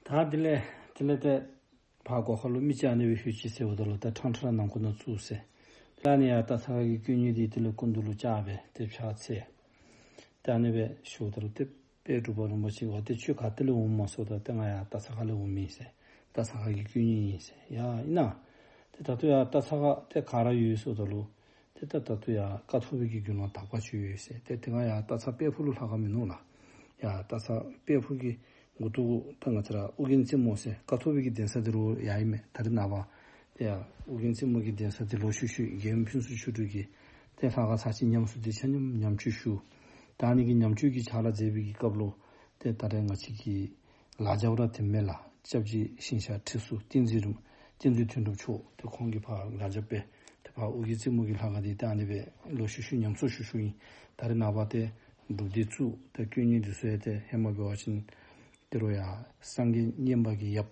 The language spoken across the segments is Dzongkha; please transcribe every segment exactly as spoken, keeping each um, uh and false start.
ད་དེ་ལས་དེ་ལས་ཏེ་ཕར་སྒོ་ཁ་ལུ་མི་ཅིག་ཨ་ནི་སྦེ་ལྷོད་ཅི་ཟེརཝ་ད་ལུ་ད་ཕྲང་ཕྲང་ནང་ཁོག་ནང་བཙུགས་ཟེར། ད་ཨ་ནི་ཡར་སྟག་ཚང་ཁ་གི་དཀོན་གཉེར་འདི་དེ་ལས་སྐུ་མདུན་ལུ་བཅར་སྦེ་ཏེ་ཕྱག་འཚལ། ད་ཨ་ནི་སྦེ་ཞུཝ་ད་ལུ་ཏེ་དཔལ་འབྲུག་པ་རིན་པོ་ཆེ་གིས་ཏེ་ཁྱོད་ག་ཏེ་ལས་འོངམ་སྨོ་ཟེརཝ་ད་ཏེ་ང་ཡར་སྟག་ཚང་ཁ་ལས་འོངམ་ཨིན་ཟེར། སྟག་ཚང་ཁ་གི་དཀོན་གཉེར་ཨིན་ཟེར། ཡ་ཨིན་ན། ཏེ་ད་ལྟོ་ཡར་སྟག་ཚང་ཁ་ཏེ་ག་ར་ཡོད་ཟེརཝ་ད་ལུ་ཏེ་ད་ད་ལྟོ་ཡར་ཀཿཐོག་པའི་གི་དགེ་སློང་དག་པ་ཅིག་ཡོད་ཟེར། ཏེ་དེ་སྒང་ཡར་སྟག་ཚང་དཔལ་ཕུག་ལུ་ལྷ་ཁང་མིན་ནུག་ལགས། ཡར་སྟག་ཚང་དཔལ་ཕུག་གི་མགུ་ཏོ་གུ་ད་ང་བཅས་ར་ཨོ་རྒྱན་རྩེ་མོ་ཟེར་ཀཿཐོག་པའི་གི་གདན་ས་འདི་རུ་ཡར་ཨིན་མས། ད་རེས་ནངས་པ་ཏེ་ཡར་ཨོ་རྒྱན་རྩེ་མོ་གི་གདན་ས་འདི་ལོག་ཤུལ་ཤུལ་རྒྱལ་ཡུམ་ཕུན་ཚོགས་ཆོས་དྲུག་གིས་ཏེ་ལྷ་ཁང་ཚར་གཅིག་ཉམས་གསོ་འདི་ཆ་མཉམ་ཉམས་བཅོས་ཞུ། ད་ཨ་ནི་གི་ཉམས་བཅོས་ཀྱི་ཕྱག་ལཱ་མཛད་པའི་གི་སྐབས་ལུ་ཏེ་ད་རེས་ང་བཅས་ཀྱི་ལ་རྒྱབ་ར་དེ་མས་ལགས། སྐྱབས་རྗེ་ཞིང་གཤེགས་ཁྲི་ཟུར་བསྟན་འཛིན་རིན་བསྟན་འཛིན་དོན་གྲུབ་མཆོག་ཏེ་ཁོང་གིས་ཕར་ལ་རྒྱབ་སྦེ་ཏེ་ཕར་ཨོ་རྒྱན་རྩེ་མོ་གི་ལྷ་ཁང་འདི་ཏེ་ཨ་ནི་སྦེ་ལོག་ཤུལ་ཤུལ་ཉམས་གསོ་ཞུ་ཞུཝ་ཨིན། ད་རེས་ནངས་པ་ཏེ་སྒྲུབ་སྡེ་བཙུགས་ཏེ་དཀོན་གཉེར་འདི་ཚུ་ཡང་ཏེ་ཧེ་མ་འབད་བ་ཅིན་ཏེ་རོགས་ཡར་སངས་རྒྱས་མཉན་པ་གི་ཡབ་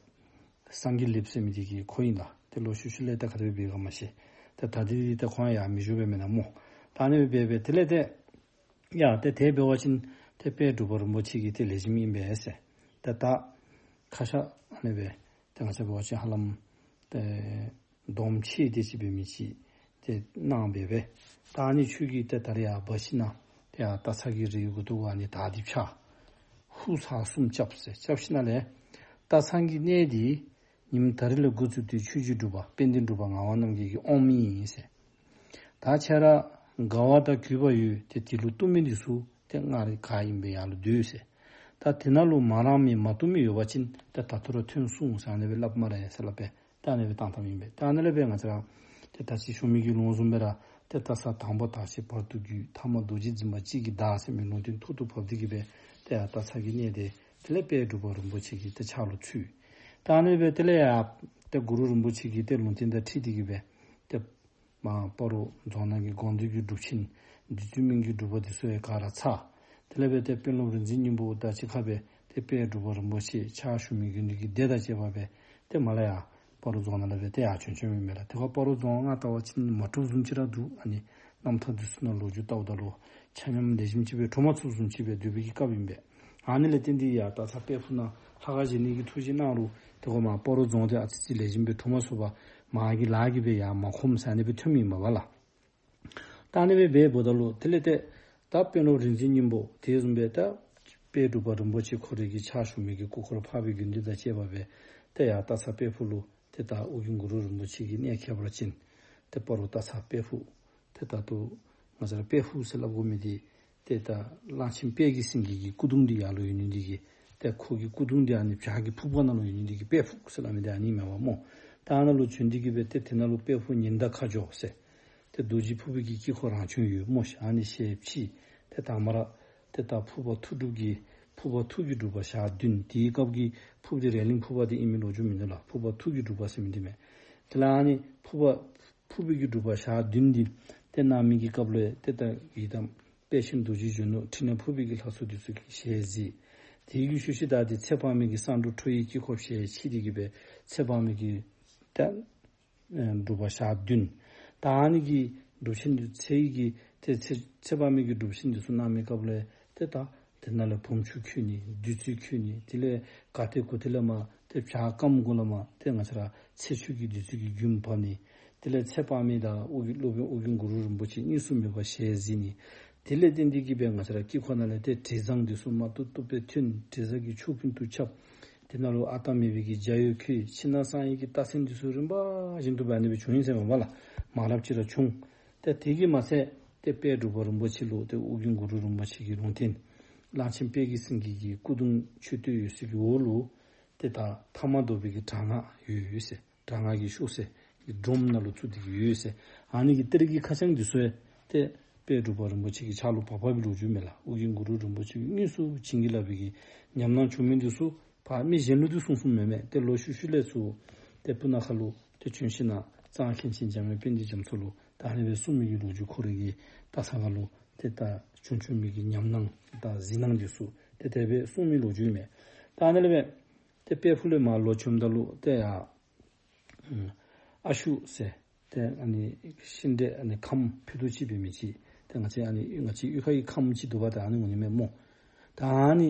སངས་རྒྱས་ལེགས་ཟེར་མི་འདི་གི་ཁོ་ཨིན་ལགས། ཏེ་ལོག་ཤུལ་ཤུལ་ལས་ད་ག་དེ་སྦེ་འབད་ག་མ་ཤེས། ཏེ་ད་འདི་ཏེ་ཁོང་ཡང་མི་བཞུགས་པས་མེན་ན་སྨོ། ད་ཨ་ནི་སྦེ་འབད་སྦེ་དེ་ལས་ཏེ་ཡ་ཏེ་དེ་འབད་བ་ཅིན་ཏེ་དཔལ་འབྲུག་པ་རིན་པོ་ཆེ་གི་ཏེ་ལེགས་ཤོམ་ཨིན་པས་ཟེར། ཏེ་ད་ཁ་ཤ་ཨ་ནི་སྦེ་ཏེ་ང་བཅས་འབད་བ་ཅིན་ཧ་ལམ་ཏེ་སྡོམ་ཆེ་དེ་ཅིག་འབད་མི་ཅིག་ཏེ་གནང་སྦེ་སྦེ། ད་ཨ་ནི་ཁྱོད་ཀྱིས་ཏེ་ད་རེས་ཡར་འབག་ཞིན་ན་ཏེ་ཡར་སྟག་ཚང་གི་རིའི་མགུ་ཏོ་གུ་ཨ་ནི་དར་འདི་ཕྱར། ཧུ་ཚ་གསུམ་རྐྱབ་ཟེར། རྐྱབ་ཞིན་ན་ལས་སྟག་ཚང་གི་གནས་འདི་ཉིནམ་ད་རིས་ལས་འགོ་བཙུགས་ཏེ་ཆོས་རྗེ་འབྲུག་པ་དཔལ་ལྡན་འབྲུག་པ་ངག་དབང་རྣམ་རྒྱལ་གྱིས་དབང་མི་ཨིན་ཟེར། ད་ཁྱེད་ར་དགའ་བ་དང་གུས་པ་ཡོད་དེ་དེ་ལུ་གཏུམ་མི་འདི་ཚུ་ཏེ་ང་རའི་ག་ཨིན་པས་ཡར་ལུ་སྡོད་ཟེར། ད་དེ་ནང་ལུ་མ་རངས་མི་མ་གཏུམ་མི་ཡོད་པ་ཅིན་ད་ད་ལྟོ་ར་ཐོན་སོང་ཟེར་ཨ་ནི་སྦེ་སླབ་སྨ་རེ་ཟེར་སླབ་སྦེ་ད་ཨ་ནི་སྦེ་བཏང་བཏངམ་ཨིན་པས། ད་ཨ་ནི་ལས་སྦེ་ང་བཅས་ར་ཏེ་ད་ཅི་ཞུ་མི་གི་ལུང་བཟུམ་སྦེ་ར་ཏེ་སྟག་ཚང་དང་པོ་དར་ཞིང་བར་དུ་རྒུད། ཐ་མ་རྡོ་རྗེ་འཛིན་པ་གཅིག་གིས་བདག་ཟེར་མི་ལུང་བསྟན་ཐོག་ཏུ་བབས་ཏེ་གི་སྦེ་ཏེ་ཡར་སྟག་ཚང་གི་གནས་འདི་དེ་ལས་དཔལ་འབྲུག་པ་རིན་པོ་ཆེ་གི་ཏེ་ཕྱག་ལུ་ཚུད། ད་ཨ་ནི་སྦེ་དེ་ལས་ཡར་ཏེ་གུ་རུ་རིན་པོ་ཆེ་གི་ཏེ་ལུང་བསྟན་དང་འཁྲིལ་ཏེ་གི་སྦེ་ཏེ་མར་སྤ་རོ་རྫོང་ནང་གི་དགོངས་འདུས་ཀྱི་སྒྲུབ་ཆེན་བདུད་རྩི་སྨན་གྱི་སྒྲུབ་པ་འདི་ཚུ་ཡང་ག་ར་ཚར། དེ་ལས་སྦེ་ཏེ་དཔོན་སློབ་རིག་འཛིན་སྙིང་པོ་དང་གཅིག་ཁར་སྦེ་ཏེ་དཔལ་འབྲུག་པ་རིན་པོ་ཆེ་ཕྱག་ཞུ་མི་དགེ་འདུན་གྱི་སྡེ་དང་བཅས་པ་སྦེ་ཏེ་མར་ལས་ཡར་སྤ་རོ་རྫོང་ནང་ལས་སྦེ་ཏེ་ཡར་བྱོན་བྱོནམ་ཨིན་མས་ལགས། དེ་ཁར་སྤ་རོ་རྫོང་ང་བལྟ་བ་ཅིན་མ་གྲུབ་བཟུམ་ཅིག་ར་འདུག། ཨ་ནི་རྣམ་ཐར་འདི་ཚུ་ནང་ལོ་རྒྱུས་བལྟཝ་ད་ལུ་ཆ་མཉམ་ལེགས་ཤོམ་ཅིག་སྦེ་གྲུབ་མ་ཚུགསཔ་བཟུམ་ཅིག་སྦེ་སྡོད་པའི་གི་སྐབས་ཨིན་པས། ཨ་ནི་ལས་བརྟེན་ཏེ་ཡར་སྟག་ཚང་དཔལ་ཕུག་ནང་ལྷ་ཁང་བཞེངས་ནི་གི་ཐུགས་བཞེད་གནང་རུང་དེ་ཁར་མར་སྤ་རོ་རྫོང་འདི་ཨ་ཙི་ཅིག་ལེགས་ཤོམ་སྦེ་གྲུབ་མ་ཚུགས་པར་མར་གྱི་ལཱ་གིས་སྦེ་ཡར་མ་ཁོམ་ཟེར་ཨ་ནི་སྦེ་ཐོནམ་ཨིན་པས་ལགས། ད་ཨ་ནི་སྦེ་འབདཝ་ད་ལུ་དེ་ལས་ཏེ་ད་དཔོན་སློབ་རིག་འཛིན་སྙིང་པོ་དེ་བཟུམ་སྦེ་ད་དཔལ་འབྲུག་པ་རིན་པོ་ཆེ་ཁོ་རའི་གི་ཕྱག་ཞུ་མི་གི་སྐུ་འཁོར་འཕགས་པའི་དགེ་འདུན་དང་བཅས་པ་སྦེ་ཏེ་ཡར་སྟག་ཚང་དཔལ་ཕུག་ལུ་ཏེ་ད་ཨོ་རྒྱན་གུ་རུ་རིན་པོ་ཆེ་གི་གནས་ཁྱད་པར་ཅན་ཏེ་སྤ་རོ་སྟག་ཚང་དཔལ་ཕུག་ཏེ་ད་ལྟོ་ང་བཅས་ར་དཔལ་ཕུག་ཟེར་སླབ་དགོ་མི་འདི་ཏེ་ད་གླང་ཆེན་དཔལ་གྱི་སེང་གེ་གི་སྐུ་གདུང་འདི་ཡར་ལུ་ཡོད་ནི་འདི་གིས་ཏེ་ཁོ་གི་སྐུ་གདུང་འདི་ཨ་ནི་བྱག་གི་ཕུག་པ་ནང་ལུ་ཡོད་ནི་འདི་གིས་དཔལ་ཕུག་ཟེར་སླབ་མི་འདི་ཨ་ནི་མས་པ་སྨོ། ད་ཨ་ནཱ་ལུ་བྱོན་ཏེ་གི་སྦེ་ཏེ་དེ་ནང་ལུ་དཔལ་ཕུག་ཉི་ཟླ་ཁ་སྦྱོར་ཟེར་ཏེ་རྡོ་རྗེ་ཕུར་པའི་གི་དཀྱིལ་འཁོར་རང་བྱོན་ཡོད་སྨོ་ཤིག། ཨ་ནི་ཞལ་ཕྱེ། ཏེ་དང་པ་ར་ཏེ་ད་ཕུར་པ་ཐུགས་སྒྲུབ་ཀྱི་ཕུར་པ་ཐུགས་ཀྱི་སྒྲུབ་པ་ཞག་བདུན། དེའི་སྐབས་ཀྱི་ཕུར་པ་འདི་རེ་ལིང་ཕུར་པ་འདི་ཨིན་མི་ལོ་རྒྱུས་མིན་འདུག་ལགས། ཕུར་པ་ཐུགས་ཀྱི་སྒྲུབ་པ་ཟེར་མི་འདི་མས། དེ་ལས་ཨ་ནི་ཕུར་པ་ཕུར་པའི་གི་སྒྲུབ་པ་ཞག་བདུན་འདི་ཏེ་གནང་མི་གི་སྐབས་ལུ་ཏེ་ད་ཡི་དམ་དཔལ་ཆེན་རྡོ་རྗེ་གཞོན་ནུ་ཕྲིན་ལས་ཕུར་པའི་གི་ལྷ་ཚོགས་འདི་ཚུ་གིས་ཞལ་གཟིགས། དེ་གི་ཤུལ་ཤུལ་ད་ཏེ་ཚེ་དཔག་མེད་ཀྱི་གསང་སྒྲུབ་ཁྲོ་བོའི་དཀྱིལ་འཁོར་ཞལ་ཕྱེ་སྟེ་གི་སྦེ་ཚེ་དཔག་མེད་ཀྱི་ཏེ་ཨེ་སྒྲུབ་པ་ཞག་བདུན། ད་ཨ་ནི་གི་སྒྲུབ་ཆེན་འདི་ཚེ་ཡི་གི་ཏེ་ཚེ་ཚེ་དཔག་མེད་ཀྱི་སྒྲུབ་ཆེན་འདི་ཚུ་གནང་མི་སྐབས་ལས་ཏེ་ད་དེ་ནང་ལས་བུམ་ཆུ་འཁྱུད་ནི་བདུད་རྩི་འཁྱུད་ནི་དེ་ལས་ག་ཏེ་གུ་ཏེ་ལས་མར་ཏེ་བྱག་སྐམ་གུ་ལས་མར་ཏེ་ང་བཅས་ར་ཚེ་ཆུ་གི་བདུད་རྩི་གི་རྒྱུན་བབས་ནི། དེ་ལས་ཚེ་དཔག་མེད་དང་ཨོ་རྒྱན་སློབ་དཔོན་ཨོ་རྒྱན་གུ་རུ་རིན་པོ་ཆེ་གཉིས་སུ་མེད་པ་ཞལ་གཟིགས་ནི། དེ་ལས་བརྟེན་ཏེ་གི་སྦེ་ང་བཅས་ར་དཀྱིལ་འཁོར་ནང་ལས་ཏེ་དྲི་བཟང་འདི་ཚུ་མ་བཏུབ་བཏུབ་སྦེ་ཐོན། དྲི་བཟང་གི་ཕྱོགས་ཀུན་ཏུ་ཁྱབ། དེ་ནང་ལུ་ཨ་རྟག་མེད་པའི་གི་འཇའ་འོད་འཁྱིལ། ཕྱི་ནང་གསང་བའི་གི་རྟགས་མཚན་འདི་ཚུ་རིམ་པ་བཞིན་དུ་སྦེ་ཨ་ནི་སྦེ་བྱུང་ཡི་ཟེར་མས་པ་ལགས། མ་ལགཔ་ཅིག་ར་བྱུང་། ཏེ་དེ་གིས་མ་ཚད་ཏེ་དཔལ་འབྲུག་པ་རིན་པོ་ཆེ་ལུ་ཏེ་ཨོ་རྒྱན་གུ་རུ་རིན་པོ་ཆེ་གི་ལུང་བསྟན་གླང་ཆེན་དཔལ་གྱི་སེང་གེ་གི་སྐུ་གདུང་མཆོད་རྟེན་ཡོད་ས་གི་འོག་ལུ་ཏེ་ད་ཐ་མ་དོ་པའི་གི་དྲག་སྔགས་ཡོད་ཡོད་ཟེར། དྲག་སྔགས་ཀྱི་ཤོག་སེར་གྱི་སྒྲོམ་ནང་ལུ་བཙུགས་ཏེ་གི་ཡོད་ཟེར། ཨ་ནི་གི་གཏེར་གྱི་ཁ་བྱང་འདི་ཚུ་ཡང་ཏེ་དཔལ་འབྲུག་པ་རིན་པོ་ཆེ་གི་ཕྱག་ལུ་བབས་པའི་ལོ་རྒྱུས་མས་ལགས། ཨོ་རྒྱན་གུ་རུ་རིན་པོ་ཆེ་གིས་དངོས་སུ་བྱིན་གྱིས་བརླབས་པའི་གི་ཉམས་སྣང་བྱུང་མི་འདི་ཚུ་ཕར་མི་གཞན་ལུ་འདི་གསུངས་གསུངསམ་མེན་མས། ཏེ་ལོག་ཤུལ་ཤུལ་ལས་ཚུར་ཏེ་སྤུ་ན་ཁ་ལུ་ཏེ་བྱོན་ཞིན་ན་གཙང་མཁན་ཆེན་འཇམ་དབྱངས་དཔལ་ལྡན་རྒྱ་མཚོ་ལུ་ད་ཨ་ནི་སྦེ་གསུངས་མི་གི་ལོ་རྒྱུས་ཁོ་རའི་གི་ད་ས་ག་ལུ་ཏེ་ད་བྱུང་བྱུང་མི་གི་ཉམས་སྣང་དང་གཟིགས་སྣང་འདི་ཚུ་ཏེ་དེ་སྦེ་གསུངས་མི་ལོ་རྒྱུས་མས། ད་ཨ་ནི་ལས་སྦེ་ཏེ་དཔལ་ཕུག་ལས་མར་ལོག་བྱོནམ་ད་ལུ་ཏེ་ཡར་ཨ་ཤུ་ཟེར་ཏེ་ཨ་ནི་ཤིང་འབྲས་ཨ་ནི་ཁམ་ཕུད་རྡོག་ཅིག་འབད་མི་ཅིག་ཏེ་ང་བཅས་ཨ་ནི་ང་བཅས་གཡུས་ཁ་གི་ཁམ་ཅིག་འདུག་པ། ད་ཨ་ནི་འོང་ནི་མས་སྨོ། ད་ཨ་ནི་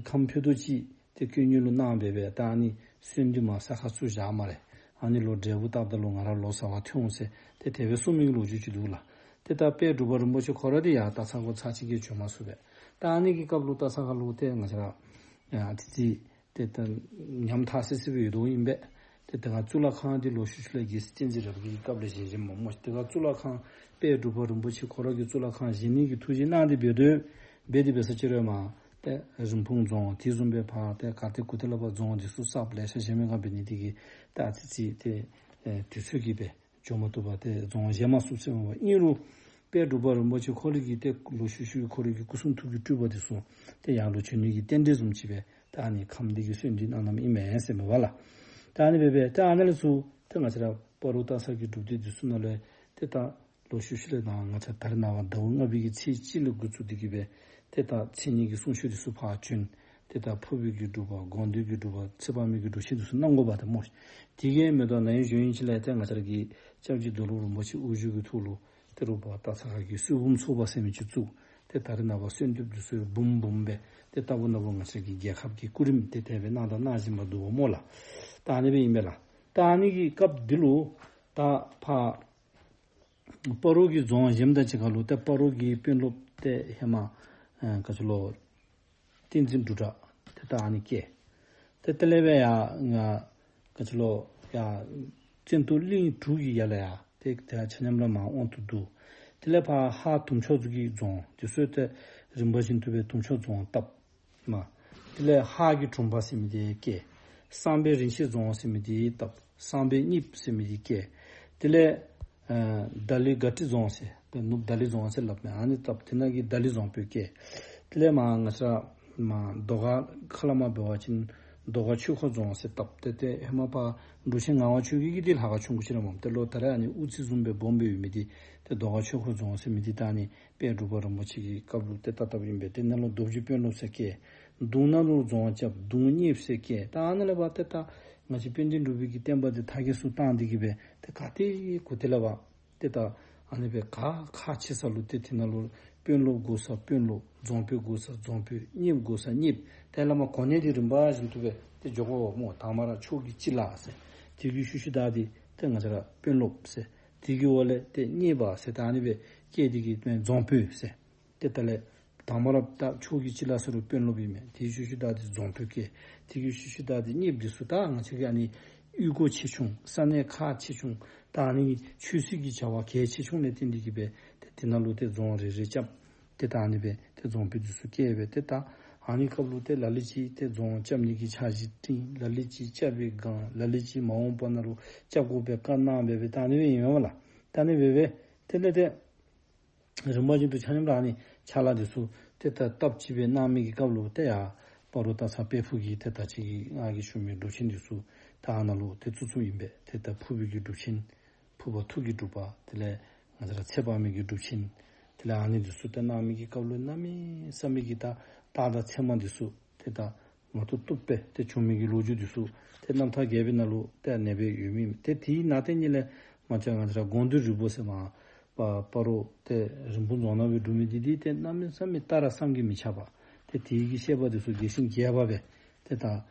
ཁམ་ཕུད་རྡོག་ཅིག་ ཏེ་སྐུ་དངོས་ལུ་གནང་སྦེ་སྦེ་ད་ཨ་ནི་གསོལ་འདེབས་མར་ས་ཁར་བཙུགས་བཞག་སྨ་རེ། ཨ་ནི་ལུ་འབྲས་བུ་བཏབ་ད་ལུ་ང་ར་ལོ་ཙཱ་བ་ཐོན་འོང་ཟེར་ཏེ་དེ་སྦེ་གསུངས་མི་གི་ལོ་རྒྱུས་ཅིག་འདུག་ལགས། ཏེ་ད་དཔལ་འབྲུག་པ་རིན་པོ་ཆེ་ཁོ་ར་འདི་ཡང་སྟག་ཚང་ཁར་ཚར་གཅིག་གིས་བྱོན་མ་ཚུགས་པས། ད་ཨ་ནི་གི་སྐབས་ལུ་སྟག་ཚང་ཁ་ལུ་ཏེ་ང་བཅས་ར་ཨ་ཙི་ཙི་ཏེ་ད་ཉམ་ཐག་སི་སི་སྦེ་ཡོད་དོ་ཨིན་པས། ཏེ་ད་ག་གཙུག་ལག་ཁང་འདི་ལོག་ཤུལ་ཤུལ་ལས་རྒྱལ་སྲས་བསྟན་འཛིན་རབ་རྒྱས་ཀྱི་སྐབས་ལས་བཞེངས་བཞེངསམ་སྨོ། ཏེ་ད་ག་གཙུག་ལག་ཁང་དཔལ་འབྲུག་པ་རིན་པོ་ཆེ་ཁོ་ར་གིས་གཙུག་ལག་ཁང་བཞེངས་ནི་གི་ཐུགས་བཞེད་གནང་སྟེ་འབད་དོ། འབད་དེ་འབད་ས་ཅིག་ར་མར་ཏེ་རིན་སྤུངས་རྫོང་དེ་བཟུམ་སྦེ་ཕར་ཏེ་ག་ཏེ་གུ་ཏེ་ལས་ཕར་རྫོང་འདི་ཚུ་གསརཔ་ལེ་ཤ་བཞེངས་མི་ག་འབད་ནི་དེ་གིས་ད་ཨ་ཙི་ཙི་ཏེ་ཨེ་དུས་ཚོད་ཀྱིས་སྦེ་འགྱོ་མ་བཏུབ་པར་ཏེ་རྫོང་བཞེངས་མ་ཚུགས་ཟེར་མས་པ། ཨིན་རུང་དཔལ་འབྲུག་པ་རིན་པོ་ཆེ་ཁོ་ར་གིས་ཏེ་ལོག་ཤུལ་ཤུལ་ཁོ་ར་གི་སྐུ་གསུང་ཐུགས་ཀྱི་སྤྲུལ་པ་འདི་ཚུ་ཏེ་ཡར་ལུ་བྱོན་ནི་གི་རྟེན་འབྲེལ་བཟུམ་ཅིག་སྦེ་ད་ཨ་ནི་ཁམས་འདི་གི་གསོལ་འདེབས་གནངམ་ཨིན་མས་ཟེར་མས་པ་ལགས། ད་ཨ་ནི་སྦེ་སྦེ་ད་ཨ་ནཱ་ལས་ཚུར་ཏེ་ང་བཅས་ར་སྤ་རོ་སྟག་ཚང་གི་སྒྲུབ་སྡེ་འདི་ཚུ་ནང་ལས་ཏེ་ད་ལོག་ཤུལ་ཤུལ་ལས་ད་ང་བཅས་ད་རེས་ནངས་པ་ཟླཝ་ལྔ་པའི་གི་ཚེས་གཅིག་ལས་འགོ་བཙུགས་ཏེ་གིས་སྦེ་ཏེ་ད་མཚན་ཉིད་ཀྱི་གསུང་ཆོག་འདི་ཚུ་ཕར་བྱོན། ཏེ་ད་ཕུར་བུའི་གི་སྒྲུབ་པ་དགོངས་འདུས་ཀྱི་སྒྲུབ་པ་ཚེ་དཔག་མེད་ཀྱི་སྒྲུབ་ཆེན་འདི་ཚུ་གནང་དགོ་པ་ཏེ་སྨོ། དེ་གིས་མེན་ཏེ་ན་ཧིང་གཞེས་ནིང་ཅིག་ལས་ཏེ་ང་བཅས་ར་གི་སྐྱབས་རྗེ་རྡོར་སློབ་རིན་པོ་ཆེ་དབུ་བཞུགས་ཀྱི་ཐོག་ལུ་ཏེ་རུ་བ་སྟག་ཚང་ཁ་གི་གསོལ་འབུམ་ཚོགས་པ་ཟེར་མི་ཅིག་བཙུགས། ཏེ་ད་རེས་ནངས་པ་གསོལ་འདེབས་འདི་ཚུ་འབུམ་འབུམ་སྦེ་ཏེ་ལྟ་བུ་ན་བུ་ང་བཅས་ཀྱི་རྒྱལ་ཁབ་ཀྱི་སྐུ་རིམ་ཏེ་དེ་སྦེ་གནང་དང་གནང་བཞིན་པ་འདུག་པ་སྨོ་ལགས། ད་ཨ་ནི་སྦེ་ཨིན་པས་ལགས། ད་ཨ་ནི་གི་སྐབས་འདི་ལུ་ད་ཕར་སྤ་རོ་གི་རྫོང་བཞེངསམ་དང་གཅིག་ཁར་ལུ་ཏེ་སྤ་རོ་གི་དཔོན་སློབ་ཏེ་ཧེ་མ་ཨེ་ག་ཅི་ལོ་བསྟན་འཛིན་འབྲུག་གྲགས་ཏེ་ད་ཨ་ནི་བསྐོས། ཏེ་དེ་ལས་སྦེ་ཡར་ང་ག་ཅི་ལོ་ཡར་བཙན་ཏོ་གླིང་དྲུག་གི་ཡར་ལས་ཡར་ཏེ་དེ་ཡང་ཆ་མཉམ་ར་མར་དབང་དུ་བསྡུ། དེ་ལས་ཕར་ཧཱ་དུང་ཕྱོགས་ཀྱི་རྫོང་འདི་ཚུ་ཏེ་རིམ་པ་བཞིན་དུ་སྦེ་དུང་ཕྱོགས་རྫོང་བཏབ། མ། དེ་ལས་ཧཱ་གི་དྲུང་པ་ཟེར་མི་འདི་བསྐོས། གསང་སྦས་རིན་ཆེན་རྫོང་ཟེར་མི་འདི་བཏབ། གསང་སྦས་གཉེརཔ་ཟེར་མི་འདི་བསྐོས། དེ་ལས་ཨ་དཱ་ལི་ག་ཏི་རྫོང་ཟེར་སྦེ་ནུབ་དཱ་ལི་རྫོང་ཟེར་སླབ་མི་ཨ་ནི་བཏབ། དེ་ནང་གི་དཱ་ལི་རྫོང་དཔོན་བསྐོས། དེ་ལས་མར་ང་བཅས་ར་མར་རྡོ་སྒར་ཁ་ལས་མར་འབད་བ་ཅིན་རྡོ་སྒར་ཆོས་འཁོར་རྫོང་ཟེར་བཏབ། ཏེ་ཏེ་ཧེ་མ་ཕར་འབྲུག་ཆེན་ངག་དབང་ཆོས་རྒྱལ་གྱིས་འདི་ལྷ་ཁང་ཆུང་ཀུ་ཅིག་ར་སྨོ། ཏེ་ལོག་ད་རེས་ཨ་ནི་དབུ་རྩེ་བཟུམ་སྦེ་སྦོམ་སྦེ་ཡོད་མི་འདི་ཏེ་རྡོ་སྒར་ཆོས་འཁོར་རྫོང་ཟེར་མི་འདི་ད་ཨ་ནི་དཔལ་འབྲུག་པ་རིན་པོ་ཆེ་གི་སྐབས་ལུ་ཏེ་ད་བཏབ་ཨིན་པས། ཏེ་ནཱ་ལུ་རྡོ་རྗེ་དཔོན་སློབ་ཟེར་བསྐོས། གདུང་ནང་ལུ་རྫོང་རྐྱབ། གདུང་གཉེརཔ་ཟེར་བསྐོས། ད་ཨ་ནཱ་ལས་ཕར་ཏེ་ད་ང་བཅས་དཔལ་ལྡན་འབྲུག་པའི་གི་བསྟན་པ་འདི་དར་རྒྱས་སུ་བཏང་སྟེ་གིས་སྦེ་ཏེ་ག་ཏེ་གུ་ཏེ་ལས་ཕར་ཏེ་ད་ཨ་ནི་སྦེ་ག་ཁག་ཆེ་ས་ལུ་ཏེ་དེ་ནང་ལུ་དཔོན་སློབ་དགོ་ས་དཔོན་སློབ། རྫོང་དཔོན་དགོ་ས་རྫོང་དཔོན། གཉེརཔ་དགོ་ས་གཉེརཔ། ཏེ་བླ་མ་གོ་གནས་འདི་རིམ་པ་བཞིན་དུ་སྦེ་ཏེ་འགྱོ་དགོ་པས་སྨོ། དང་པ་ར་ཕྱོགས་ཀྱི་སྤྱི་བླ་ཟེར། དེ་གི་ཤུལ་ཤུལ་བདའ་སྟེ་ཏེ་ང་བཅས་ར་དཔོན་སློབ་ཟེར། དེ་གི་འོག་ལས་ཏེ་གཉེར་པ་ཟེར། ད་ཨ་ནི་སྦེ་བསྐོས་ཏེ་གིས་ཏེ་རྫོང་དཔོན་ཟེར། ཏེ་ད་ལས་དང་པ་ར་ད་ཕྱོགས་ཀྱི་སྤྱི་བླ་ཟེར་རུང་དཔོན་སློབ་ཨིན་མས། དེ་གི་ཤུལ་ཤུལ་བདའ་སྟེ་རྫོང་དཔོན་བསྐོས། དེ་གི་ཤུལ་ཤུལ་བདའ་སྟེ་གཉེརཔ་འདི་ཚུ་ད་ང་བཅས་ཀྱི་ཨ་ནི་གཡུས་སྒོ་ཆེ་ཆུང་ས་གནས་ཁག་ཆེ་ཆུང་ད་ཨ་ནི་ཆོས་སྲིད་ཀྱི་བྱ་བ་གལ་ཆེ་ཆུང་ལས་བརྟེན་ཏེ་གིས་སྦེ་ཏེ་དེ་ནང་ལུ་ཏེ་རྫོང་རེ་རེ་རྐྱབ། ཏེ་ད་ཨ་ནི་སྦེ་ཏེ་རྫོང་དཔོན་འདི་ཚུ་བསྐོས་སྦེ་ཏེ་ད་ཨ་ནི་སྐབས་ལུ་ཏེ་ལ་ལུ་ཅིག་ཏེ་རྫོང་རྐྱབ་ནི་གི་འཆར་གཞི་བཏིང་། ལ་ལུ་ཅིག་རྐྱབ་པའི་སྒང་ལ་ལུ་ཅིག་མ་འོངས་པ་ནང་ལུ་རྐྱབ་དགོ་པའི་བཀའ་གནང་སྦེ་སྦེ་ད་ཨ་ནི་སྦེ་ཨིན་མས་ལགས། ད་ཨ་ནི་སྦེ་སྦེ་དེ་ལས་ཏེ་རིམ་པ་བཞིན་དུ་ཆ་མཉམ་ར་ཨ་ནི་ཕྱག་ལཱ་འདི་ཚུ་ཏེ་ད་སྟབས་གཅིག་སྦེ་གནང་མི་གི་སྐབས་ལུ་ཏེ་ཡར་སྤ་རོ་སྟག་ཚང་དཔལ་ཕུག་གི་ཏེ་ད་ཅི་གི་ང་གིས་ཞུ་མི་སྒྲུབ་ཆེན་འདི་ཚུ་ད་ཨ་ནཱ་ལུ་ཏེ་བཙུགས་བཙུགསཔ་ཨིན་པས། ཏེ་ད་ཕུར་བུའི་གི་སྒྲུབ་ཆེན། ཕུར་པ་ཐུགས་ཀྱི་སྒྲུབ་པ། དེ་ལས་ང་བཅས་ར་ཚེ་དཔག་མེད་ཀྱི་སྒྲུབ་ཆེན། དེ་ལས་ཨ་ནི་འདི་ཚུ་ཏེ་གནང་མི་གི་སྐབས་ལུ་གནམ་མེད་ས་མེད་ཀྱི་ད་རྟགས་དང་མཚན་མ་འདི་ཚུ་ཏེ་ད་མ་བཏུབ་བཏུབ་སྦེ་ཏེ་བྱུང་མི་གི་ལོ་རྒྱུས་འདི་ཚུ་ཏེ་རྣམ་ཐར་རྒྱས་པའི་ནང་ལུ་ཏེ་ཨ་ནེ་སྦེ་ཡོད་མི་ཨིན། ཏེ་དེའི་ནང་ཏེ་ཉིད་ལས་མ་ཆ་ང་བཅས་ར་དགོངས་འདུས་རིལ་བུ་ཟེར་མར་སྤ་སྤ་རོ་ཏེ་རིན་སྤུངས་རྫོང་ནང་སྦེ་སྒྲུབ་མི་འདི་འདི་ཏེ་གནམ་མེད་ས་མེད་རྟགས་ར་བསམ་གྱིས་མི་ཁྱབ་པ། ཏེ་དེའི་གི་བཤད་པ་འདི་ཚུ་རྒྱས་ཤིང་རྒྱས་པ་སྦེ་ཏེ་ད་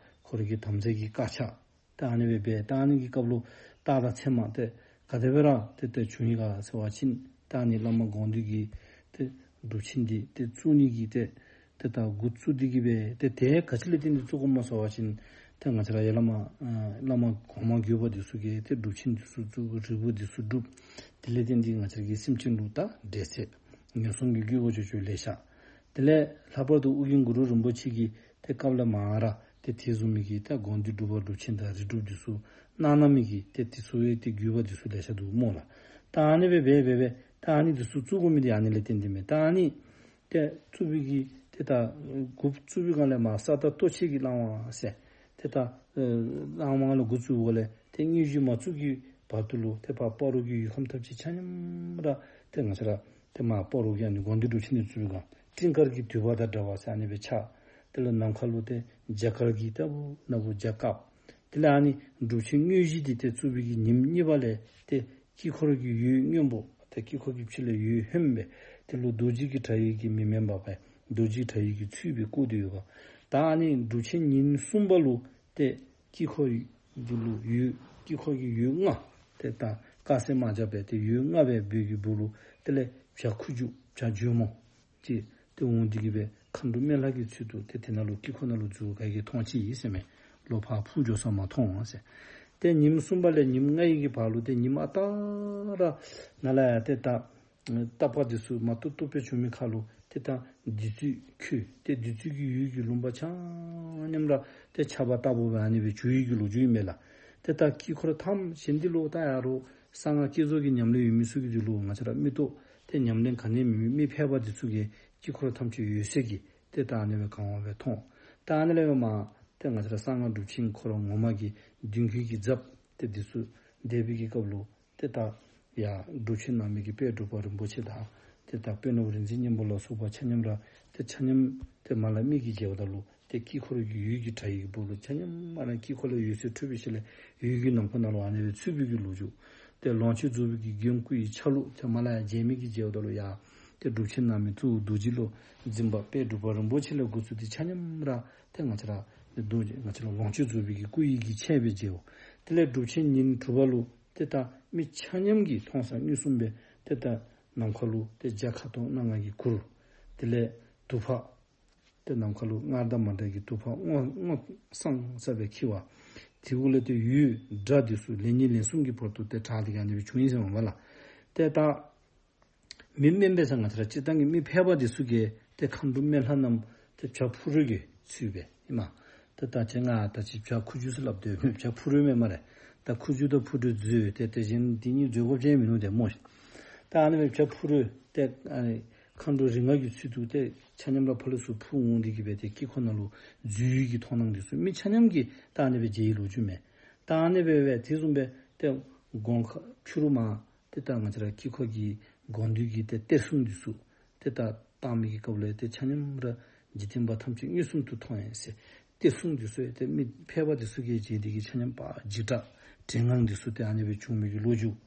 ཁོ་ར་གི་དམ་རྫས་ཀྱི་དཀར་ཆག། ད་ཨ་ནི་སྦེ་སྦེ་ད་ཨ་ནི་གི་སྐབས་ལུ་རྟགས་དང་མཚན་མ་ཏེ་ག་དེ་སྦེ་ར་ཏེ་ཏེ་བྱུང་ཡི་ག་ཟེར་བ་ཅིན་ད་ཨ་ནི་བླ་མ་དགོངས་འདུས་ཀྱི་ཏེ་སྒྲུབ་ཆེན་འདི་ཏེ་བཙུགས་ནི་གི་ཏེ་ཏེ་ད་འགོ་བཙུགས་ཏེ་གིས་སྦེ་ཏེ་དེ་ག་ཅི་ལས་བརྟེན་ཏེ་བཙུགས་དགོཔ་སྨོ་ཟེར་བ་ཅིན་ཏེ་ང་བཅས་ར་ཡར་བླ་མ་ཨ་བླ་མ་གོང་མ་བརྒྱུད་པ་འདི་ཚུ་གིས་ཏེ་སྒྲུབ་ཆེན་འདི་ཚུ་བཙུགས། རིལ་བུ་འདི་ཚུ་སྒྲུབ། དེ་ལས་བརྟེན་ཏེ་ང་བཅས་ར་གི་སེམས་ཅན་ལུ་ད་འབྲེལ་ཚད་ངན་སོང་གི་དགོས་པ་ཅོག་ཅོག་ལེ་ཤ། དེ་ལས་ལྷག་པར་དུ་ཨོ་རྒྱན་གུ་རུ་རིན་པོ་ཆེ་གིས་ཏེ་སྐབས་ལས་མར་ར་ཏེ་དེ་བཟུམ་མའི་གི་ཏེ་དགོངས་འདུས་སྒྲུབ་པ་སྒྲུབ་ཆེན་དང་རིལ་སྒྲུབ་འདི་ཚུ་གནང་གནང་མི་གི་ཏེ་དེ་ཚུ་ཡང་ཏེ་བརྒྱུད་པ་འདི་ཚུ་ལེ་ཤ་འདུག་སྨོ་ལགས། ད་ཨ་ནི་སྦེ་སྦེ་སྦེ་སྦེ་ད་ཨ་ནི་འདི་ཚུ་བཙུགས་དགོ་མི་འདི་ཨ་ནི་ལས་བརྟེན་ཏེ་མས། ད་ཨ་ནི་ཏེ་བཙུགས་པའི་གི་ཏེ་ད་འགོ་བཙུགས་པའི་སྒང་ལས་མར་ས་བདག་སྟོབས་ཆེན་གྱི་བླ་མ་ཟེར་ཏེ་ད་ཨེ་བླ་མ་ལས་འགོ་བཙུགས་པ་ལས་ཏེ་དངོས་གཞི་མ་བཙུགས་ཀྱི་བར་དུ་ལུ་ཏེ་ཕར་སྤ་རོ་གི་ཡུལ་ཁམས་ཐམས་ཅད་ཆ་མཉམ་ར་ཏེ་ང་བཅས་ར་ཏེ་མར་སྤ་རོ་གི་ཨ་ནི་དགོངས་འདུས་སྒྲུབ་ཆེན་འདི་བཙུགས་པའི་སྒང་སྤྲིན་དཀར་གྱི་དུས་བབ་དང་འདྲ་བ་ཟེར་ཨ་ནི་སྦེ་ཆགས། དེ་ལས་ནམ་མཁའ་ལུ་ཏེ་རྒྱ་གར་གྱི་ལྟ་བུ་ན་བུ་རྒྱ་སྐབས། དེ་ལས་ཨ་ནི་སྒྲུབ་ཆེན་དངོས་གཞི་འདི་ཏེ་བཙུགས་པའི་གི་ཉིནམ་གཉིས་པ་ལས་ཏེ་དཀྱིལ་འཁོར་གྱི་འོད་སྔོན་པོ་ཏེ་དཀྱིལ་འཁོར་གྱི་ཕྱི་ལས་འོད་ཧོནམ་སྦེ་དེ་ལུ་རྡོ་རྗེ་གི་གྲྭ་ཡི་གི་མིང་མེན་པར་སྦེ་རྡོ་རྗེ་གྲྭ་ཡི་གི་ཚུལ་སྦེ་བཀོད་དེ་ཡོདཔ། ད་ཨ་ནི་སྒྲུབ་ཆེན་ཉིན་གསུམ་པ་ལུ་ཏེ་དཀྱིལ་འཁོར་འདི་ལུ་འོད་དཀྱིལ་འཁོར་གྱི་འོད་ལྔ་ཏེ་ད་དཀར་སེར་དམར་སྦྱར་སྦེ་ཏེ་འོད་ལྔ་སྦེ་འབད་བའི་སྦུག་ལུ་དེ་ལས་བྱ་ཁུ་བྱུག་བྱ་ཇོ་མོ་ཅིག་ཏེ་འོང་སྟེ་གི་སྦེ་མཁའ་འགྲོ་མེ་ལྷ་གི་ཚུལ་དུ་ཏེ་དེ་ནང་ལུ་དཀྱིལ་འཁོར་ནང་ལུ་འཛུལ་ག་གིས་མཐོང་ཅི་ཟེར་མས། ལོག་ཕར་འཕུར་འགྱོ་ས་མ་མཐོང་ཟེར། ཏེ་ཉིནམ་གསུམ་པ་ལས་ཉིནམ་ལྔ་ཡི་གི་བར་ལུ་ཏེ་ཉིནམ་ཨ་རྟག་ར་ནང་ལས་ཡར་ཏེ་ད་རྟག་པ་འདི་ཚུ་མ་བཏུབ་བཏུབ་སྦེ་བྱུང་མི་ཁར་ལུ་ཏེ་ད་བདུད་རྩི་ཁོལ་ཏེ་བདུད་རྩི་གི་འོད་ཀྱི་ལུང་པ་ཆ་མཉམ་ར་ཏེ་ཆརཔ་ལྟ་བུ་སྦེ་ཨ་ནི་སྦེ་བྱུང་ཡི་གི་ལོ་རྒྱུས་ཨིན་མས་ལགས། ཏེ་ད་དཀྱིལ་འཁོར་ཐམས་ཅད་འདི་ལུ་ད་ཡ་རོགས་གསང་སྔགས་བསྐྱེད་རྫོགས་ཀྱི་ཉམས་ལེན་ཡོད་མི་ཚུ་གིས་འདི་ལུ་ང་བཅས་ར་མིག་ཏོ་ཏེ་ཉམས་ལེན་ག་ནི་མེད་མི་མི་ཕལ་པ་འདི་ཚུ་གིས་དཀྱིལ་འཁོར་ཐམས་ཅད་འོད་གསལ་གྱི་ཏེ་ད་ཨ་ནི་སྦེ་གང་བ་སྦེ་མཐོང་། ད་ཨ་ནི་ལས་མར་ཏེ་ང་བཅས་ར་གསང་སྔགས་སྒྲུབ་ཆེན་ཁོ་ར་ངོ་མ་གི་མདུན་གྱི་གི་འཛབ་ཏེ་འདི་ཚུ་བསྡད་པའི་གི་སྐབས་ལུ་ཏེ་ད་ཡར་སྒྲུབ་ཆེན་གནང་མི་གི་དཔལ་འབྲུག་པ་རིན་པོ་ཆེ་དང་ཏེ་ད་དཔོན་སློབ་རིག་འཛིན་སྙིང་པོ་ལ་སོགས་པ་ཆ་མཉམ་ར་ཏེ་ཆ་མཉམ་ཏེ་མར་ལས་མིག་གིས་མཇལཝ་ད་ལུ་ཏེ་དཀྱིལ་འཁོར་གྱི་འོད་ཀྱི་སྒྲ་ཡི་གི་སྦུག་ལུ་ཆ་མཉམ་མར་ལས་དཀྱིལ་འཁོར་ལས་འོད་ཟེར་འཕྲོས་པའི་ཤུལ་ལས་འོད་ཀྱི་ནམ་མཁའ་ནང་ལུ་ཨ་ནི་སྦེ་ཚུད་པའི་གི་ལོ་རྒྱུས། ཏེ་ལོངས་སྤྱོད་རྫོགས་པའི་གི་མགོན་སྐུ་ཡི་ཆ་ལུགས་ཏེ་མར་ལས་ཡར་མཇལ་མི་གིས་མཇལཝ་ད་ལུ་ཡ་ཏེ་སྒྲུབ་ཆེན་གནང་མི་གཙོ་བོ་རྡོ་རྗེ་སློབ་འཛིན་པ་དཔལ་འབྲུག་པ་རིན་པོ་ཆེ་ལས་འགོ་བཙུགས་ཏེ་ཆ་མཉམ་ར་ཏེ་ང་བཅས་ར་ཏེ་རྡོ་རྗེ་ང་བཅས་ར་ལོངས་སྤྱོད་རྫོགས་པའི་གི་སྐུ་ཡི་གི་ཆས་སྦེ་མཇལཝ། དེ་ལས་སྒྲུབ་ཆེན་ཉིན་དྲུག་པ་ལུ་ཏེ་ད་མི་ཆ་མཉམ་གྱིས་མཐོང་ས་མངོན་སུམ་སྦེ་ཏེ་ད་ནམ་མཁའ་ལུ་ཏེ་འཇའ་ཁ་དོག་སྣ་ལྔ་གིས་བསྐོར། དེ་ལས་དུ་པ་ཏེ་ནམ་མཁའ་ལུ་མངར་དང་མ་འདྲ་གི་དུ་པ་སྔོ་སྔོ་སངས་ས་སྦེ་འཁྱིལ་བ། དེ་གུ་ལས་ཏེ་འོད་སྒྲ་འདི་ཚུ་ལན་གཉིས་ལན་གསུམ་གྱི་བར་དུ་ཏེ་གྲགས་ཏེ་གི་ཨ་ནི་སྦེ་བྱུང་ཡི་ཟེར་མས་པ་ལགས། ཏེ་ད་མི་དམན་པའི་ས་ང་བཅས་ར་སྤྱིར་བཏང་གི་མི་ཕལ་པ་འདི་ཚུ་གིས་ཏེ་མཁའ་འགྲོ་མེ་ལྷ་རྣམས་ཏེ་བྱ་ཕུ་རུ་གི་ཚུལ་སྦེ་ཨིན་མས། ཏེ་ད་ཅི་ང་ད་ཅི་བྱ་ཁུ་བྱུག་ཟེར་སླབ་སྟེ་བྱ་ཕུ་རུ་མེན་སྨ་རེ། ད་ཁུ་བྱུག་དང་ཕུ་རུ་མཛོད་ཏེ་དེ་བཞིན་འདི་གཉིས་མཛོད་དགོཔ་ཅིག་མིན་ནུག་ཏེ་སྨོ་ཤིག། ད་ཨ་ནི་སྦེ་བྱ་ཕུ་རུ་ཏེ་ཨ་ནི་མཁའ་འགྲོ་རིགས་ལྔ་གི་ཚུལ་དུ་ཏེ་ཆ་མཉམ་ར་ཕར་ལས་ཚུར་འཕུར་འོང་སྟེ་གི་སྦེ་ཏེ་དཀྱིལ་འཁོར་ནང་ལུ་འཛུལ་ཡི་གི་མཐོང་སྣང་འདི་ཚུ་མི་ཆ་མཉམ་གྱིས་ད་ཨ་ནི་སྦེ་མཇལ་ཡི་ལོ་རྒྱུས་མས། ད་ཨ་ནི་སྦེ་སྦེ་དེ་བཟུམ་སྦེ་ཏེ་དགོང་ཁ་ཕྱི་རུ་མར་ཏེ་ད་ང་བཅས་ར་དཀྱིལ་འཁོར་གྱི་དགོངས་འདུས་ཀྱི་ཏེ་གཏེར་སྲུང་འདི་ཚུ་ཏེ་ད་བཏང་མི་གི་སྐབས་ལས་ཏེ་ཆ་མཉམ་ར་འཇིག་རྟེན་པ་ཐམས་ཅད་མངོན་སུམ་དུ་མཐོང་ཡི་ཟེར། གཏེར་སྲུང་འདི་ཚུ་ཡང་ཏེ་མི་ཕལ་པ་འདི་ཚུ་གིས་མཇལ་ཏེ་གི་ཆ་མཉམ་པ་འཇིགས་སྐྲག་བྲེལ་ངང་འདི་ཚུ་ཏེ་ཨ་ནི་སྦེ་བྱུང་མི་གི་ལོ་རྒྱུས།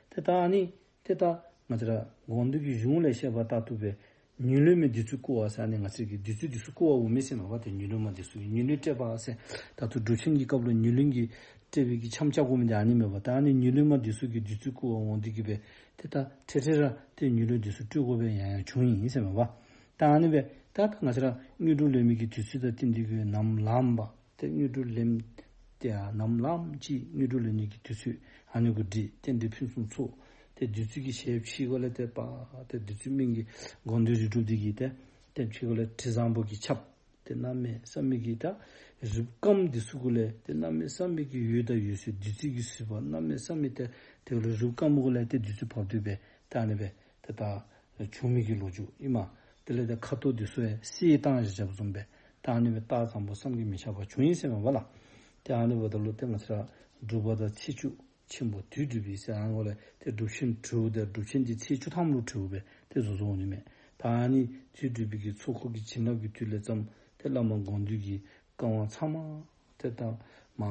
ཏེ་ད་ཨ་ནི་ཏེ་ད་ང་བཅས་ར་དགོངས་འདུས་ཀྱི་གཞུང་ལས་བཤད་པ་ལྟར་དུ་སྦེ་ཉི་ལོག་མའི་བདུད་རྩི་བསྐུལ་བ་ཟེར་ཨ་ནི་ང་བཅས་ཀྱི་བདུད་རྩི་འདི་ཚུ་བསྐུལ་བ་འོང་མི་ཟེར་མས་པ། ཏེ་ཉི་ལོག་མ་འདི་ཚུ་ཉི་ལོག་བསྐྲད་པ་ཟེར། ད་ལྟོ་སྒྲུབ་ཆེན་གྱི་སྐབས་ལུ་ཉི་ལོག་གི་བསྐྲད་པའི་གི་འཆམ་རྐྱབ་དགོ་མི་འདི་ཨ་ནི་མེན་པ། ད་ཨ་ནི་ཉི་ལོག་མ་འདི་ཚུ་གིས་བདུད་རྩི་བསྐུལ་བ་འོང་སྟེ་གི་སྦེ་ཏེ་ད་འཕྲལ་འཕྲལ་ར་ཏེ་ཉི་ལོག་འདི་ཚུ་བསྐྲད་དགོ་པའི་ཡང་ཡང་བྱུང་ཡི་ཟེར་མས་པ། ད་ཨ་ནི་སྦེ་ད་ད་ང་བཅས་ར་དངོས་གྲུབ་ལེན་མི་གི་དུས་ཚོད་དང་བསྟུན་ཏེ་གི་ནམ་ལངམ་པ་ཏེ་དངོས་གྲུབ་ལེན་ཏེ་ཡང་ནམ་ལངམ་ཅིག་དངོས་གྲུབ་ལེན་ནི་གི་དུས་ཚོད་ཨ་ནི་གུ་འགྲིག། རྟེན་འབྲེལ་ཕུན་སུམ་ཚོགས། ཏེ་བདུད་རྩི་གི་ཞལ་ཕྱི་ཁ་ལས་ཏེ་པ་ཏེ་བདུད་རྩི་སྨན་གྱི་དགོངས་འདུས་རིལ་བུ་འདི་གིས་ཏེ་ཏེ་ཕྱི་ཁ་ལས་དྲི་བཟང་པོ་གིས་ཁྱབ། ཏེ་གནམ་མེད་ས་མེད་ཀྱི་ད་རིགས་དཀརམོ་འདི་ཚུ་གུ་ལས་ཏེ་གནམ་མེད་ས་མེད་ཀྱི་འོད་དང་འོད་ཟེར་བདུད་རྩི་གི་བཟི་བ་གནམ་མེད་ས་མེད་ཏེ་དེ་གུ་ལས་རིགས་དཀརམོ་གུ་ལས་ཏེ་བདུད་རྩི་བབས་ཏེ་སྦེ་ད་ཨ་ནི་སྦེ་ཏེ་ད་བྱུང་མི་གི་ལོ་རྒྱུས་ཨིན་མས། དེ་ལས་ཏེ་ཁ་དོག་འདི་ཚུ་ཡང་བསིལ་བཏང་བཞག་བཞགཔ་བཟུམ་སྦེ་ད་ཨ་ནི་སྦེ་རྟགས་བཟང་པོ་བསམ་གྱིས་མི་ཁྱབ་པ་བྱུང་ཡི་ཟེར་མས་པ་ལགས། ཏེ་ཨ་ནི་འབདཝ་ད་ལུ་ཏེ་ང་བཅས་ར་དྲུག་པ་དང་ཚེས་བཅུ་ཆེན་པོ་དུས་དྲུག་པའི་ཟེར་ཨ་ནི་འབདཝ་ལས་ཏེ་སྒྲུབ་ཆེན་དྲུག་ཏེ་སྒྲུབ་ཆེན་འདི་ཚེས་བཅུ་ཐམ་ལུ་དྲུག་སྦེ་ཏེ་བཟོ་བཟོཝ་ཨིན་མས། ད་ཨ་ནི་དུས་དྲུག་པའི་གི་ཚོགས་འཁོར་གྱི་བྱིན་རླབས་ཀྱི་མཐུ་ལས་བརྩམས་ཏེ་བླ་མ་དགོངས་འདུས་ཀྱི་བཀའ་དབང་ཚང་མ་ཏེ་ད་མ་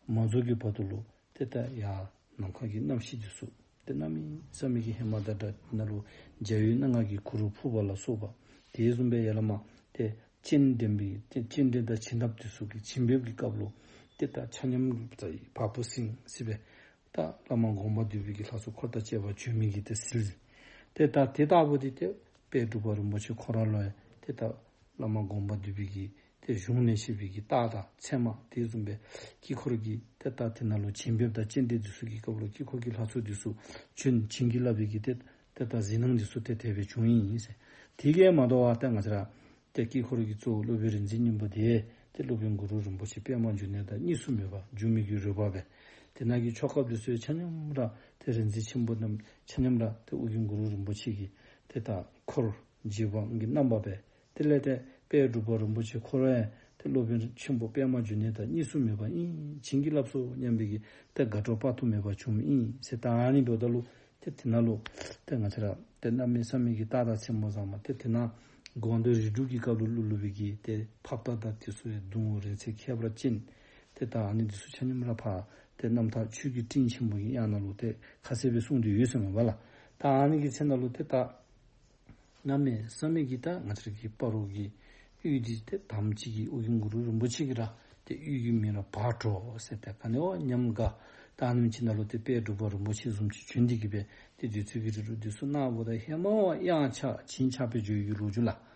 མ་རྫོགས་ཀྱི་བར་དུ་ལུ་ཏེ་ད་ཡར་ནམ་མཁའ་གི་རྣམ་ཤེས་འདི་ཚུ་ཏེ་གནམ་མེད་ས་མེད་ཀྱི་ཧེ་མ་དང་འདྲ། ནང་ལུ་འཇའ་འོད་སྣ་ལྔ་གིས་གུ་རུ་ཕུབ་པ་ལ་སོགས་པ་དེ་བཟུམ་སྦེ་ཡར་ལས་མར་ཏེ་སྤྱན་འདྲེན་པའི་ཏེ་སྤྱན་འདྲེན་དང་བྱིན་རླབས་འདི་ཚུ་གི་བྱིན་འབེབས་ཀྱི་སྐབས་ལུ་ཏེ་ད་ཆ་མཉམ་རྫ་ཡི་བ་སྤུ་སིང་སི་སྦེ་ད་བླ་མ་དགོངས་པ་འདུས་པའི་གི་ལྷ་ཚོགས་འཁོར་དང་བཅས་པ་བྱོན་མི་གི་ཏེ་ཟིལ་ཏེ་ད་དེ་ལྟ་བུ་འདི་ཏེ་དཔལ་འབྲུག་པ་རིན་པོ་ཆེ་ཁོ་ར་ལུ་ཡང་ཏེ་ད་བླ་མ་དགོངས་པ་འདུས་པའི་གི་ཏེ་གཞུང་ནས་བཤད་པའི་གི་རྟགས་དང་མཚན་མ་དེ་བཟུམ་སྦེ་དཀྱིལ་འཁོར་གྱི་ཏེ་ད་དེ་ནང་ལུ་བྱིན་འབེབས་དང་སྤྱན་འདྲེན་འདི་ཚུ་གི་སྐབས་ལུ་དཀྱིལ་འཁོར་གྱི་ལྷ་ཚོགས་འདི་ཚུ་བྱོན་བྱིན་གྱིས་བརླབས་པའི་གི་ཏེ་ཏེ་ད་གཟིགས་སྣང་འདི་ཚུ་ཏེ་དེ་སྦེ་བྱུང་ཡི་ཟེར། དེ་གིས་མ་དོ་བར་ཏེ་ང་བཅས་ར་ཏེ་དཀྱིལ་འཁོར་གྱི་གཙོ་བོ་སློབ་དཔོན་རིག་འཛིན་སྙིང་པོ་དེ་ཏེ་སློབ་དཔོན་གུ་རུ་རིན་པོ་ཆེ་པདྨ་འབྱུང་གནས་དང་གཉིས་སུ་མེད་པ་འབྱུང་མི་གི་རོལ་པ་སྦེ་དེ་ནང་གི་ཆོ་གཔ་འདི་ཚུ་ཡང་ཆ་མཉམ་ར་ཏེ་རིག་འཛིན་ཆེན་པོ་རྣམས་ཆ་མཉམ་ར་ཏེ་ཨོ་རྒྱན་གུ་རུ་རིན་པོ་ཆེ་གི་ཏེ་ད་འཁོར་རྗེ་འབངས་ཀྱི་རྣམ་པ་སྦེ་དེ་ལས་ཏེ་དཔལ་འབྲུག་པ་རིན་པོ་ཆེ་ཁོ་ར་ཡང་ཏེ་སློབ་དཔོན་ཆེན་པོ་པདྨ་འབྱུང་གནས་དང་གཉིས་སུ་མེད་པ་ཨིན། བྱིན་གྱིས་བརླབས་སོ་སྙམ་པའི་གི་ཏེ་དགའ་སྤྲོ་དཔག་ཏུ་མེད་པ་བྱུངམ་ཨིན་ཟེར། ད་ཨ་ནི་འབདཝ་ད་ལུ་ཏེ་དེ་ནང་ལུ་ཏེ་ང་བཅས་ར་ཏེ་གནམ་མེད་ས་མེད་ཀྱི་རྟགས་དང་མཚན་མ་བཟང་མ་ཏེ་དེ་ནང་དགོངས་འདུས་རིལ་བུ་གི་སྐབས་ལུ་བླུགས་བླུགས་པའི་གི་ཏེ་ཕབ་རྟགས་དང་དེ་ཚུ་ཡང་གདུང་རིང་ཚད་ཁྱད་པར་ཅན། ཏེ་ད་ཨ་ནི་འདི་ཚུ་ཆ་མཉམ་ར་ཕར་ཏེ་རྣམ་ཐར་ཆོས་ཀྱི་སྤྲིན་ཆེན་པོ་གི་དབྱངས་ནང་ལུ་ཏེ་ཁ་གསལ་སྦེ་གསུངས་ཏེ་ཡོད་ཟེར་མས་པ་ལགས། ད་ཨ་ནི་གི་ཚེ་ནང་ལུ་ཏེ་ད་གནམ་མེད་ས་མེད་ཀྱི་ད་ང་བཅས་ར་གི་སྤ་རོ་གི་ ཡུལ་འདི་ཏེ་དམ་ཅིག་གི་ཨོ་རྒྱན་གུ་རུ་རིན་པོ་ཆེ་གི་ར་ཏེ་ཡུལ་གྱི་མིང་ར་བག་དྲོ་ཟེར། ཏེ་ག་ནི་བ་ཉམས་དགའ་ད་ཨ་ནེམ་ཅིག་ནང་ལུ་ཏེ་དཔལ་འབྲུག་པ་རིན་པོ་ཆེ་བཟུམ་ཅིག་བྱོན་ཏེ་གི་སྦེ་ཏེ་དུས་ཚོད་ཀྱི་རིང་ལུ་འདི་ཚུ་གནང་བ་ད་ཧེ་མ་བ་གཡང་ཆགས་བྱིན་ཆགས་སྦེ་འགྱོ་ཡི་ལོ་རྒྱུས་ལགས།